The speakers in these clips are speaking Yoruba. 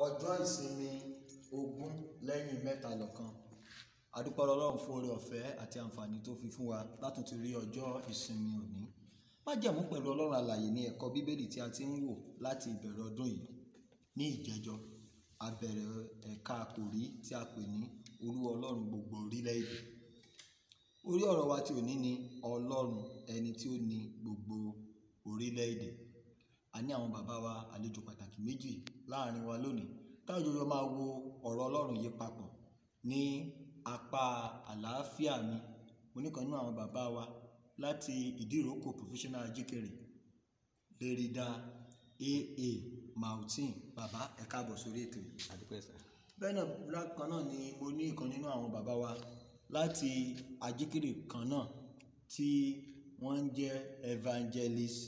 Ọjọ́ ìsinmi ogún lẹ́yìn mẹ́ta lọ́kan. A dúpẹ́ lọ́wọ́ Ọlọ́run fún oore ọ̀fẹ́ àti àǹfààní tó fi fún wa látún ti rí ọjọ́ ìsinmi òní. Májẹ̀mú pẹ̀lú Ọlọ́run alààyè ní ẹ̀kọ́ Bíbélì tí a ti ń wò láti ìbẹ̀rẹ̀ ọdún yìí. Ní ìjẹjọ, a bẹ̀rẹ̀ ẹ̀ka àkòrí tí a pè ní Olúwa Ọlọ́run gbogbo orílẹ̀-èdè. Orí ọ̀rọ̀ wa ti òní ni Ọlọ́run ẹni tí ó ní gbogbo orílẹ̀-èdè. A ní àwọn bàbá wa àlejò pàtàkì méjì láàrin wa lónìí. Táwọn jọjọ máa wo ọ̀rọ̀ Ọlọ́run yìí papọ̀ ní apá àlàáfíà mi. Mo ní kan nínú àwọn bàbá wa láti Ìdíròkò Professional Ajíkèrè, Lérida AA Martin. Bàbá, ẹ káàbọ̀ sórí ètò yìí. Àdúpẹ́ sà. Bẹ́ẹ̀ náà lákan náà ni mo ní ìkan nínú àwọn bàbá wa láti Ajíkèrè kan náà tí wọ́n ń jẹ́ Evangelist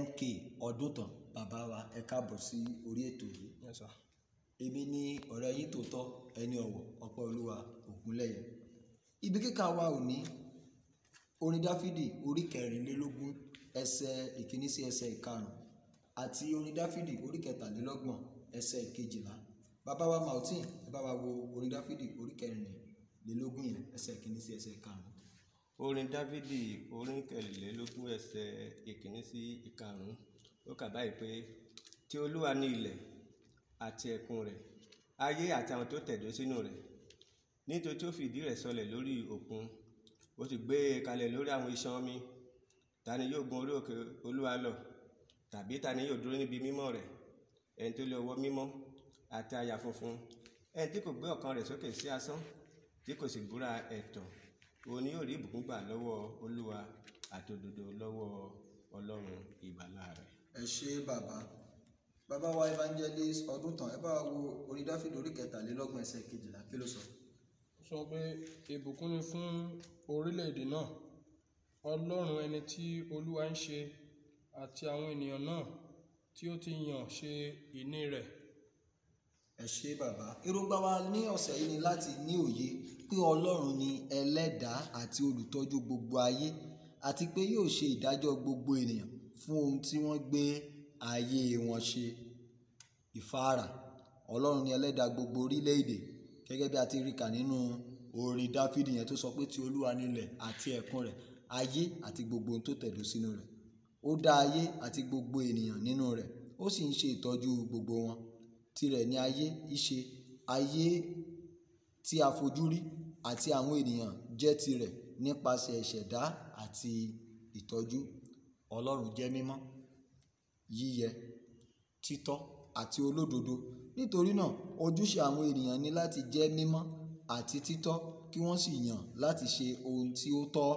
MK Ọdúntàn. Bàbá wa, ẹ káàbọ̀ sí orí ètò yìí. Yes, sir. Èmi ni ọ̀rẹ́ yín tòótọ́, ẹni ọ̀wọ̀, Ọpẹ́ Olúwa Ògúnlẹ̀yẹ. Ibi kíkà wa òní, orin Dáfídì orí kẹrìnlélógún ẹsẹ̀ ìkíní sí ẹsẹ̀ ìkarùn-ún àti orin Dáfídì orí kẹtàlélọ́gbọ̀n ẹsẹ̀ ìkejìlá. Bàbá wa Martin, ẹ bá wa wo orin Dáfídì orí kẹrìnlélógún yẹn ẹsẹ̀ ìkíní sí ẹsẹ̀ ìkarùn-ún. Orin Dáfídì orí kẹrìnlélógún ẹsẹ̀ ìkíní sí ìkarùn-ún. Ó kà báyìí pé tí Olúwa ní ilẹ̀ àti ẹ̀kún rẹ̀, ayé àti àwọn tó tẹ̀dó sínú rẹ̀. Nítorí tí ó fi ìdí rẹ̀ sọlẹ̀ lórí òkun, ó sì gbé e kalẹ̀ lórí àwọn iṣan omi. Ta ni yóò gun orí òkè Olúwa lọ? Tàbí ta ni yóò dúró níbi mímọ́ rẹ̀? Ẹni tó lé ọwọ́ mímọ́ àti àyà funfun, ẹni tí kò gbé ọkàn rẹ̀ sókè sí asán, tí kò sì búra ẹ̀tàn, òun ni yóò rí ìbùkún gbà lọ́wọ́ Olúwa àti òdodo lọ́wọ́ Ọlọ́run ìgbàlà rẹ̀. Ẹ ṣé bàbá. Bàbá wa Evangelist Ọdúntàn, ẹ bá wa wo orin Dáfídì orí kẹtàlélọ́gbọ̀n ẹsẹ̀ kejìlá, kí ló sọ? Ó sọ pé ìbùkún ni fún orílẹ̀-èdè náà, Ọlọ́run ẹni tí Olúwa ń ṣe àti àwọn ènìyàn náà tí ó ti yàn ṣe ìní rẹ̀. Ẹ ṣé bàbá. Èròǹgbà wa ní ọ̀sẹ̀ yìí ni láti ní òye pé Ọlọ́run ni ẹlẹ́dàá àti olùtọ́jú gbogbo ayé àti pé yóò ṣe ìdájọ́ gbogbo ènìyàn fún ohun tí wọ́n gbé ayé wọn ṣe. Ìfáàrà, Ọlọ́run ni ẹlẹ́dàá gbogbo orílẹ̀-èdè gẹ́gẹ́ bí a ti rí kà nínú orin Dáfídì yẹn tó sọ pé ti Olúwa nílẹ̀ àti ẹ̀kún rẹ̀, ayé àti gbogbo ohun tó tẹ̀dó sínú rẹ̀. Ó dá ayé àti gbogbo ènìyàn nínú rẹ̀, ó sì ń ṣe ìtọ́jú gbogbo wọn. Tirẹ̀ ni ayé ìṣe, ayé tí a fojú rí àti àwọn ènìyàn jẹ́ tirẹ̀ nípasẹ̀ ìṣẹ̀dá àti ìtọ́jú. Ọlọ́run jẹ́ mímọ́, yíyẹ, títọ́ àti olódodo. Nítorí náà, ojúṣe àwọn ènìyàn ni láti jẹ́ mímọ́ àti títọ́ kí wọ́n sì yàn láti ṣe ohun tí ó tọ́.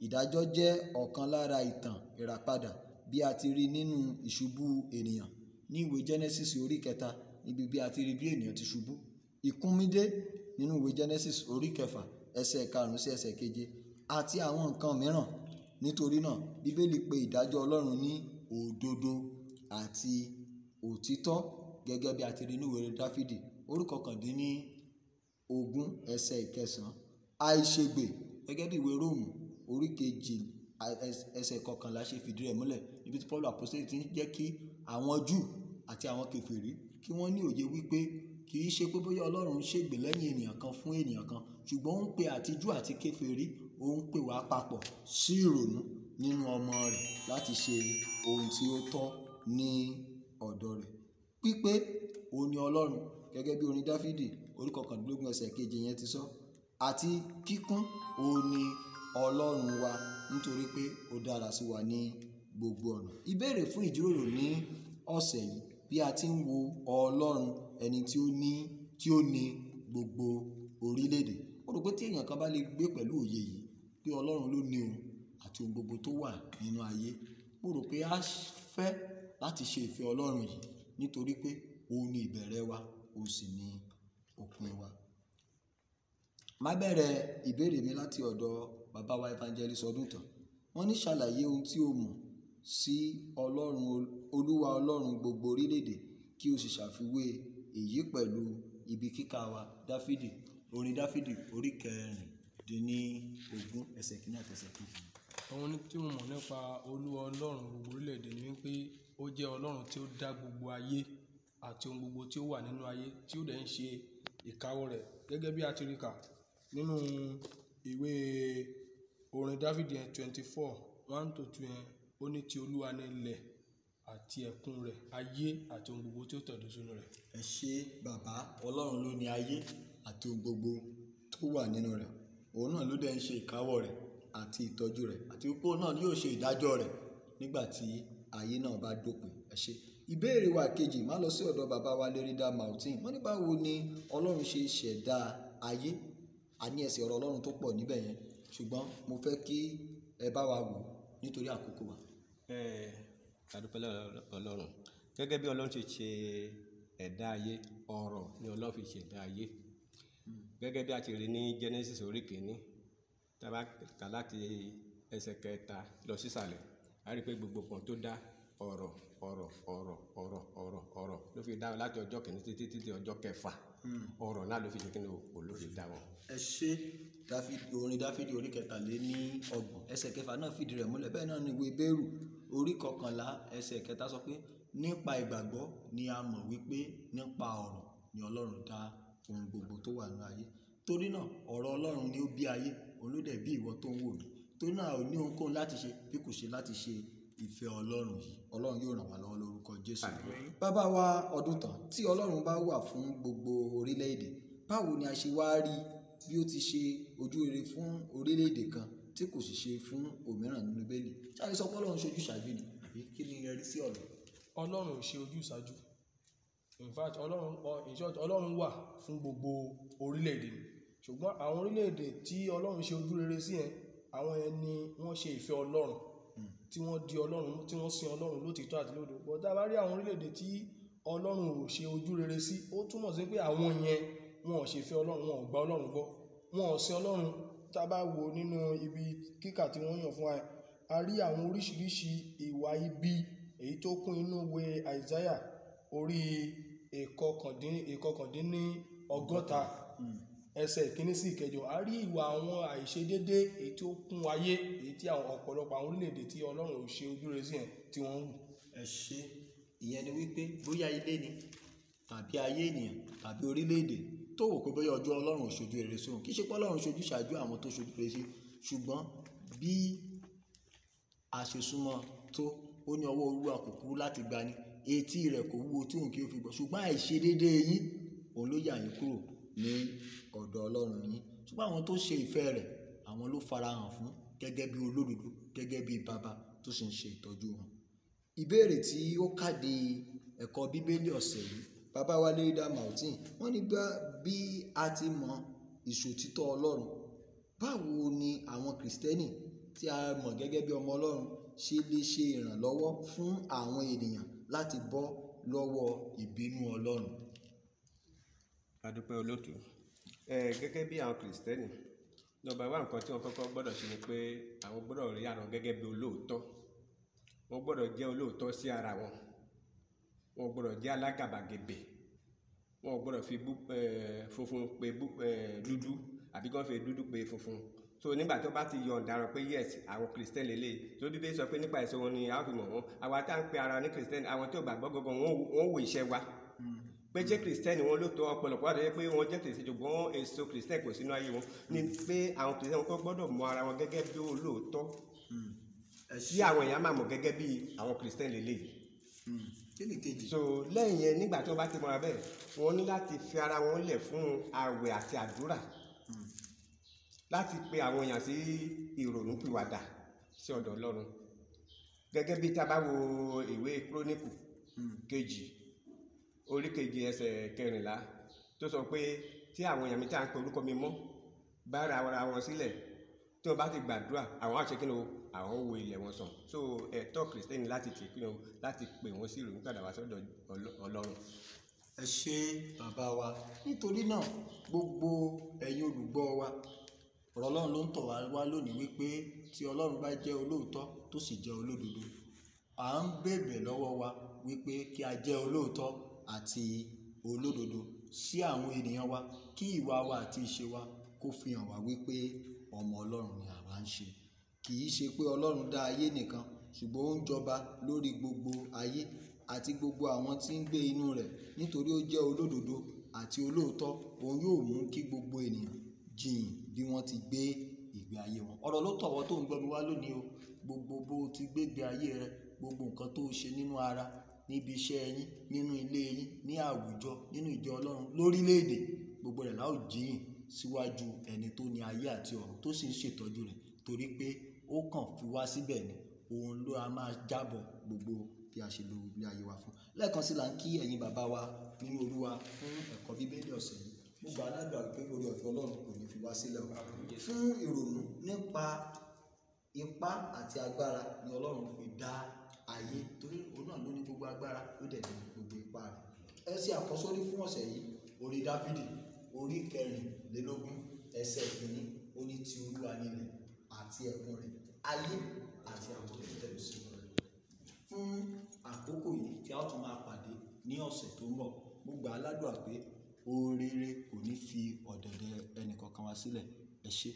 Ìdájọ́ jẹ́ ọ̀kan lára ìtàn ìràpadà bí a ti rí nínú ìṣubú ènìyàn ní ìwé Genesis orí kẹta níbi bí a ti rí bí ènìyàn ti ṣubú. Ìkúnmídé nínú ìwé Genesis orí kẹfà ẹsẹ̀ karùn-ún sí ẹsẹ̀ keje àti àwọn nǹkan mìíràn. Nítorí náà, Bíbélì pè ìdájọ́ Ọlọ́run ní òdodo àti òtítọ́ gẹ́gẹ́ bí a ti rí nínú ìwé Dáfídì orí kọkàndínní ogún ẹsẹ̀ ìkẹsàn-án. Àìṣègbè gẹ́gẹ́ bí ìwé Róòmù orí kejì ẹsẹ̀ kọkànlá ṣe fìdí rẹ̀ múlẹ̀ níbi tí Paul Apostle ti ń jẹ́ kí àwọn Júù àti àwọn kèfèrí kí wọ́n ní òye wípé kì í ṣe pé bóyá Ọlọ́run ń ṣègbè lẹ́yìn ènìyàn kan fún ènìyàn kan, ṣùgbọ́n ó ń pe àti Júù àti kèfèrí, ó ń pè wá papọ̀ sí ìrònú nínú ọmọ rẹ̀ láti ṣe ohun tí ó tọ́ ní ọ̀dọ̀ rẹ̀. Pípé òun ni Ọlọ́run gẹ́gẹ́ bí orin Dáfídì orí kọkàndínlógún ẹsẹ̀ keje yẹn ti sọ, àti kíkún òun ni Ọlọ́run wa nítorí pé ó dára sí wa ní gbogbo ọ̀nà. Ìbéèrè fún ìjíròrò ní ọ̀sẹ̀ yìí bí a ti ń wo Ọlọ́run ẹni tí ó ní gbogbo orílẹ̀-èdè. Ó rò pé tí èèyàn kan bá lè gbé pẹ̀lú òye yìí pé Ọlọ́run ló ní òun àti ohun gbogbo tó wà nínú ayé, mo rò pé a fẹ́ láti ṣe ìfẹ́ Ọlọ́run yìí nítorí pé òun ni ìbẹ̀rẹ̀ wa, òun sì ni òpin wa. Màá bẹ̀rẹ̀ ìbéèrè mi láti ọ̀dọ̀ bàbá wa Evangelist Ọdúntàn. Wọ́n ní ṣàlàyé ohun tí o mọ̀ sí Ọlọ́run Olúwa Ọlọ́run gbogbo orílẹ̀-èdè kí o sì ṣàfiwé èyí pẹ̀lú ibi kíkà wa Dáfídì, orin Dáfídì orí kẹrìndínní ogún ẹsẹ̀ kìíní àti ẹsẹ̀ kejì. Ohun tí mo mọ̀ nípa Olúwa Ọlọ́run gbogbo orílẹ̀-èdè ni wípé ó jẹ́ Ọlọ́run tí ó dá gbogbo ayé àti ohun gbogbo tí ó wà nínú ayé, tí ó dẹ̀ ń ṣe ìkáwọ́ rẹ̀. Gẹ́gẹ́ bí a ti rí kà nínú ìwé orin Dáfídì yẹn 24:1-2 yẹn, ó ní ti Olúwa ni ilẹ̀ àti ẹ̀kún rẹ̀, ayé àti ohun gbogbo tí ó tẹ̀dó sínú rẹ̀. Ẹ ṣé bàbá. Ọlọ́run ló ní ayé àti ohun gbogbo tó wà nínú rẹ̀. Òun náà ló dẹ̀ ń ṣe ìkáwọ́ rẹ̀ àti ìtọ́jú rẹ̀, àti wípé òun náà ni yóò ṣe ìdájọ́ rẹ̀ nígbà tí ayé náà bá dópin. Ẹ ṣé. Ìbéèrè wa kejì má lọ sí ọ̀dọ̀ bàbá wa Lerida Martin. Wọ́n ní báwo ni Ọlọ́run ṣe ṣẹ̀dá ayé? A ní ẹsẹ̀ ọ̀rọ̀ Ọlọ́run tó pọ̀ níbẹ̀ yẹn, ṣùgbọ́n mo fẹ́ kí ẹ bá wa wò nítorí àkókò wa. A dúpẹ́ lọ́wọ́ Ọlọ́run. Gẹ́gẹ́ bí Ọlọ́run ṣe ṣe ẹ̀dá ayé, ọ̀rọ̀ ni Ọlọ́run fi ṣẹ̀dá ayé. Gẹ́gẹ́ bí a ti rí ní Genesis orí kìíní, tá a bá kà láti ẹsẹ̀ kẹta lọ sísàlẹ̀, a rí i pé gbogbo nǹkan tó dá ọ̀rọ̀ ọ̀rọ̀ ọ̀rọ̀ ọ̀rọ̀ ọ̀rọ̀ ọ̀rọ̀ ló fi dá wọn láti ọjọ́ kìíní títí títí ọjọ́ kẹfà. Ọ̀rọ̀ náà ló fi ṣe kí ni o ló fi dá wọn. Ẹ ṣé. Orin Dáfídì orí 33 ẹsẹ̀ kẹfà náà fìdí rẹ̀ múlẹ̀. Bẹ́ẹ̀ náà ni ìwé Hébérù orí 11 ẹsẹ̀ kẹta sọ pé nípa ìgbàgbọ́ ni a mọ̀ wípé nípa ọ̀rọ̀ ni Ọlọ́run dá ohun gbogbo tó wà nínú ayé. Torí náà ọ̀rọ̀ Ọlọ́run ni ó bí ayé, òun ló dẹ̀ bí ìwọ tó ń wò mí. Torí náà a ò ní ohunkóhun láti ṣe bí kò ṣe láti ṣe ìfẹ́ Ọlọ́run yìí. Ọlọ́run yóò ràn wá lọ́wọ́ lórúkọ Jésù. Bàbá wa Ọdúntàn, tí Ọlọ́run bá wà fún gbogbo orílẹ̀-èdè, báwo ni a ṣe wá rí bí ó ti ṣe ojú rere fún orílẹ̀-èdè kan tí kò sì ṣe fún òmíràn nínú Bíbélì? Ṣé a lè sọ pé Ọlọ́run ṣojú ṣáájú ni, àbí kí ni ẹ rí sí ọ̀rọ̀? Ọlọ́run ò ṣe ojú ṣáájú. In fact, Ọlọ́run, in short, Ọlọ́run wà fún gbogbo orílẹ̀-èdè ni. Ṣùgbọ́n àwọn orílẹ̀-èdè tí Ọlọ́run ṣe ojú rere sí yẹn, àwọn yẹn ni wọ́n ṣe ìfẹ́ Ọlọ́run, tí wọ́n di Ọlọ́run, tí wọ́n sin Ọlọ́run lótìítọ́ àti lódodo. But tá a bá rí àwọn orílẹ̀-èdè tí Ọlọ́run ò ṣe ojú rere sí, ó túmọ̀ sí pé àwọn yẹn wọn ò ṣe ìfẹ́ Ọlọ́run, wọn ò gba Ọlọ́run gbọ́, wọn ò sin Ọlọ́run. Tá a bá wo nínú ibi kíkà tí wọ́n yàn fún wa, a rí àwọn oríṣiríṣi ìwà ibi èyí tó kún inú ìwé Isaiah orí 59 ẹsẹ̀ ìkíní sí ìkẹjọ. A rí ìwà àwọn àìṣedédé èyí tó kún ayé, èyí tí àwọn ọ̀pọ̀lọpọ̀ àwọn orílẹ̀-èdè tí Ọlọ́run ò ṣe ojú rere sí yẹn tí wọ́n ń wù. Ẹ ṣé. Ìyẹn ni wípé bóyá ilé ni tàbí ayé ènìyàn tàbí orílẹ̀-èdè tó wò pé bóyá ọjọ́ Ọlọ́run ò ṣojú rere sí òun, kì í ṣe pé Ọlọ́run ṣojú ṣáájú àwọn tó ṣojú rere sí, ṣùgbọ́n bí a ṣe súnmọ́ tó, ó ní ọwọ́ Olúwa kò kúrú láti gbani, etí rẹ̀ kò wúwo tí òun kì í fi gbọ́, ṣùgbọ́n àìṣedédé yín òun ló yà yín kúrò ní ọ̀dọ̀ Ọlọ́run yín. Ṣùgbọ́n àwọn tó ṣe ìfẹ́ rẹ̀, àwọn ló farahàn fún gẹ́gẹ́ bí olódodo, gẹ́gẹ́ bí baba tó sì ń ṣe ìtọ́jú wọn. Ìbéèrè tí ó kàdé ẹ̀kọ́ Bíbélì ọ̀sẹ̀ yìí, bàbá wa Lerida Martin, wọ́n ní bí a ti mọ ìṣòtítọ́ Ọlọ́run, báwo ni àwọn Kìrìsìtẹ́nì tí a mọ̀ gẹ́gẹ́ bí ọmọ Ọlọ́run ṣe lè ṣe ìrànlọ́wọ́ fún àwọn ènìyàn láti bọ́ lọ́wọ́ ìbínú Ọlọ́run? A dúpẹ́ olóòtú. Gẹ́gẹ́ bí àwọn Kìrìsìtẹ́nì, nọ́mbà wá nǹkan tí wọ́n kọ́kọ́ gbọ́dọ̀ ṣe ni pé àwọn gbọ́dọ̀ rí ara wọn gẹ́gẹ́ bí olóòótọ́. Wọ́n gbọ́dọ̀ jẹ́ olóòótọ́ sí ara wọn. Wọ́n gbọ́dọ̀ jẹ́ alágàbàgebè. Wọ́n gbọ́dọ̀ fi funfun pe dúdú, àbí kí wọ́n fi dúdú pe funfun. So nígbà tó bá ti yọ̀ǹda rẹ̀ pé yes, àwọn Kìrìsìtẹ́nì lélẹ̀, tó Bíbélì sọ pé nípa èso wọn ni a ó fi mọ̀ wọ́n. Àwa tá ń pe ara ní Kìrìsìtẹ́nì, àwọn tó gbàgbọ́ gangan wọ́n wo iṣẹ́ wa. Pé jẹ́ Kìrìsìtẹ́nì wọn ló tọ́ ọ̀pọ̀lọpọ̀ àti pé wọ́n jẹ́ Kìrìsìtẹ́nì, ṣùgbọ́n èso Kìrìsìtẹ́nì kò sínú ayé wọn. Ni pé àwọn Kìrìsìtẹ́nì wọn gbọ́dọ̀ mọ ara wọn gẹ́gẹ́ bí olóòótọ́. Tí àwọn èèyàn máa mọ̀ gẹ́gẹ́ bí àwọn Kìrìsìtẹ́nì lélẹ̀. Kí ni kejì? So lẹ́yìn yẹn, nígbà tí wọ́n bá ti mọra bẹ́ẹ̀, wọ́n ní láti fi ara wọn lẹ̀ fún àwẹ̀ àti àdúrà láti pe àwọn èèyàn sí ìrònúpìwàdà sí ọ̀dọ̀ Ọlọ́run. Gẹ́gẹ́ bí tá a bá wo ìwé Kíróníkù kejì orí kejì ẹsẹ̀ 14 tó sọ pé tí àwọn èèyàn mi tí à ń pe orúkọ mi mọ́ bá ra ara wọn sílẹ̀, tí wọ́n bá ti gbàdúrà, àwọn á ṣe kí ni o, àwọn wo ilẹ̀ wọn sàn. So ẹ̀tọ́ Kìrìsìtẹ́nì láti ṣe kí ni o, láti pè wọ́n sí ìrònúpìwàdà wá sọ́dọ̀ Ọlọ́run. Ẹ ṣé bàbá wa. Nítorí náà gbogbo ẹ̀yin olùgbọ́ wa, ọ̀rọ̀ Ọlọ́run ló ń tọ̀ wá wá lónìí wípé tí Ọlọ́run bá jẹ́ olóòótọ́ tó sì jẹ́ olódodo, à ń bèbè lọ́wọ́ wa wípé kí a jẹ́ olóòótọ́ àti olódodo sí àwọn ènìyàn wa, kí ìwà wa àti ìṣe wa kó fi hàn wá wípé ọmọ Ọlọ́run ni àwa ń ṣe. Kì í ṣe pé Ọlọ́run dá ayé nìkan, ṣùgbọ́n ó ń jọba lórí gbogbo ayé. àti gbogbo àwọn tí ń gbé inú rẹ̀. Nítorí ó jẹ́ olódodo àti olóòótọ́, òun yóò mú kí gbogbo ènìyàn jìn bí wọ́n ti gbé ìgbé ayé wọn. Ọ̀rọ̀ ló tọ̀wọ́ tó ń gbọ́ mi wá lónìí o. Gbogbo bó o ti gbé ìgbé ayé rẹ, gbogbo nǹkan tó o ṣe nínú ara, níbi iṣẹ́ yín, nínú ilé yín, ní àwùjọ, nínú ìjọ Ọlọ́run, lórílẹ̀-èdè, gbogbo rẹ̀ la ó jìyìn síwájú ẹni tó ní ayé àti ọ̀run tó sì ń ṣètọ́jú rẹ̀, torí pé ó kàn fi wá síbẹ̀ ni. Òun ló a máa jábọ̀ gbogbo bí a ṣe lo ilé ayé wa fún. Lẹ́ẹ̀kan sí là ń kí ẹ̀yin bàbá wa nínú Olúwa fún ẹ̀kọ́ Bíbélì ọ̀sẹ̀ yìí. Mo gbà ládùúrà pé oore ọ̀fẹ́ Ọlọ́run kò ní fi wá sílẹ̀ o. Fún ìrònú nípa ipá àti agbára ni Ọlọ́run fi dá ayé, torí òun náà ló ní gbogbo agbára, ó dẹ̀ ní gbogbo ipá rẹ̀. Ẹ ṣe àkọ́sórí fún ọ̀sẹ̀ yìí, orí Dáfídì, orí 24, ẹsẹ̀ 1, ó ní ti Olúwa nílẹ̀ àti ẹ̀kún rẹ̀, ayé àti àwọn tó tẹ̀lé sí rẹ̀. Fún àkókò yìí tí a ó tún máa pàdé ní ọ̀sẹ̀ tó ń bọ̀, mo gbà á ládùúrà pé oore rere kò ní fi ọ̀dẹ̀dẹ̀ ẹnì kankan wá sílẹ̀. Ẹ ṣé.